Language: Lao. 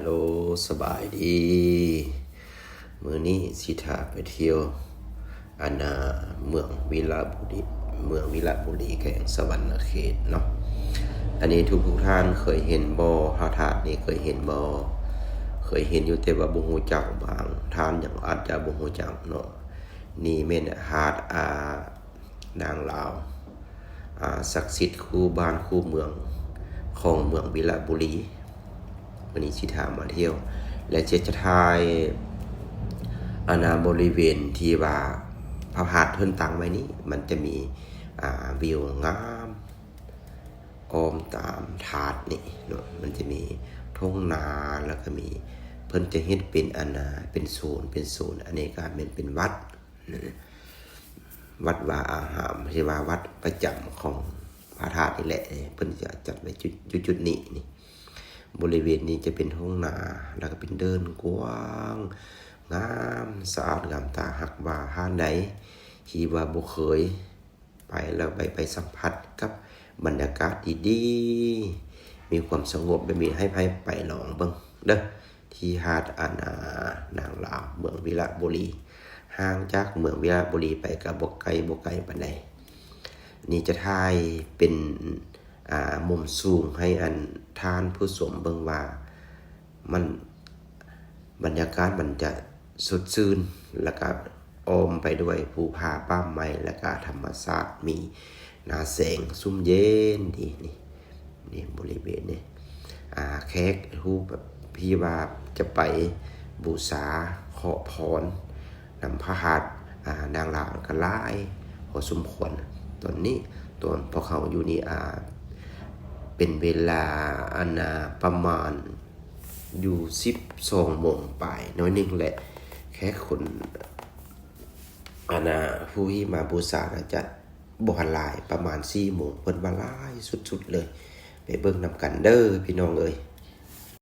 ໂດ ສະບາຍດີ. ມື້ນີ້ຊິພາໄປທ່ຽວ ອັນນ່າ ເມືອງວິລະບູລີ ເມືອງວິລະບູລີ ແຂວງສະຫວັນນະເຂດເນາະ. ອັນນີ້ທຸກໆທ່ານເຄີຍເຫັນບໍ່? ພະທາດນີ້ເຄີຍເຫັນບໍ່? ເຄີຍເຫັນຢູ່ ແຕ່ວ່າບໍ່ຮູ້ຈັກ, ບາງທ່ານຍັງອາດຈະບໍ່ຮູ້ຈັກເນາະ. ນີ້ແມ່ນທາດ ອ່າ ນາງລາວ ອ່າ ສັກສິດຄູ່ບ້ານຄູ່ເມືອງຂອງເມືອງວິລະບູລີ. ມື້ນີ້ຊິພາມາທ່ຽວ ແລະ ຈະ ຈະຖ່າຍ ອັນນ່າ ບໍລິເວນທີ່ວ່າພະທາດເພິ່ນຕັ້ງໄວ້ນີ້ ມັນຈະມີ ອ່າ ວິວງາມອ້ອມຕາມທາດນີ້ເນາະ. ມັນຈະມີທົ່ງນາ ແລ້ວກໍມີ ເພິ່ນຈະເຮັດເປັນ ອັນນ່າ ເປັນໂຊນ ເປັນໂຊນ. ອັນນີ້ກໍແມ່ນເປັນວັດ ວັດວາອາຮາມ ທີ່ວ່າວັດປະຈຳຂອງພະທາດນີ້ແຫຼະ ເພິ່ນຈະຈັດໄວ້ຈຸດ ຢູ່ຈຸດນີ້ນີ້. ບໍລິເວນນີ້ຈະເປັນທົ່ງນາ ແລ້ວກໍເປັນເດີ່ນກວ້າງ ງາມສະອາດງາມຕາ. ຫາກວ່າທ່ານໃດທີ່ວ່າບໍ່ເຄີຍໄປ ແລ້ວໄປ ໄປສຳຜັດກັບບັນຍາກາດດີໆ ມີຄວາມສະຫງົບແບບນີ້ ໃຫ້ ໃຫ້ໄປລອງເບິ່ງເດີ. ທີ່ຫາດ ອັນນ່າ ນາງລາວ ເມືອງວິລະບູລີ ຫ່າງຈາກເມືອງວິລະບູລີໄປກໍບໍ່ໄກ ບໍ່ໄກປານໃດ. ນີ້ຈະຖ່າຍເປັນ ອ່າ ມຸມສູງໃຫ້ອັນທ່ານຜູ້ຊົມເບິ່ງວ່າ ມັນ ບັນຍາກາດມັນຈະສົດຊື່ນ ແລ້ວກະອ້ອມໄປດ້ວຍພູຜາປ່າໄມ້ ແລ້ວກະທຳມະຊາດ ມີໜ້າແສງຊຸ່ມເຢັນດີນີ້. ນີ້ບໍລິເວນນີ້ ອ່າ ແຂກຜູ້ທີ່ວ່າຈະໄປບູຊາຂໍພອນນຳພະທາດ ອ່າ ນາງລາວກໍຫຼາຍພໍສົມຄວນ. ຕອນນີ້ ຕອນພວກເຮົາຢູ່ນີ້ ອ່າ ເປັນເວລາ ອັນນ່າ ປະມານຢູ່ສິບສອງໂມງປາຍໜ້ອຍໜຶ່ງແຫຼະ. ແຂກຄົນ ອັນນ່າ ຜູ້ທີ່ມາບູຊາໜ້າຈະບໍ່ທັນຫຼາຍ ປະມານສີ່ໂມງ ເພິ່ນວ່າຫຼາຍສຸດໆເລີຍ. ໄປເບິ່ງນຳກັນເດີພີ່ນ້ອງເອີຍ.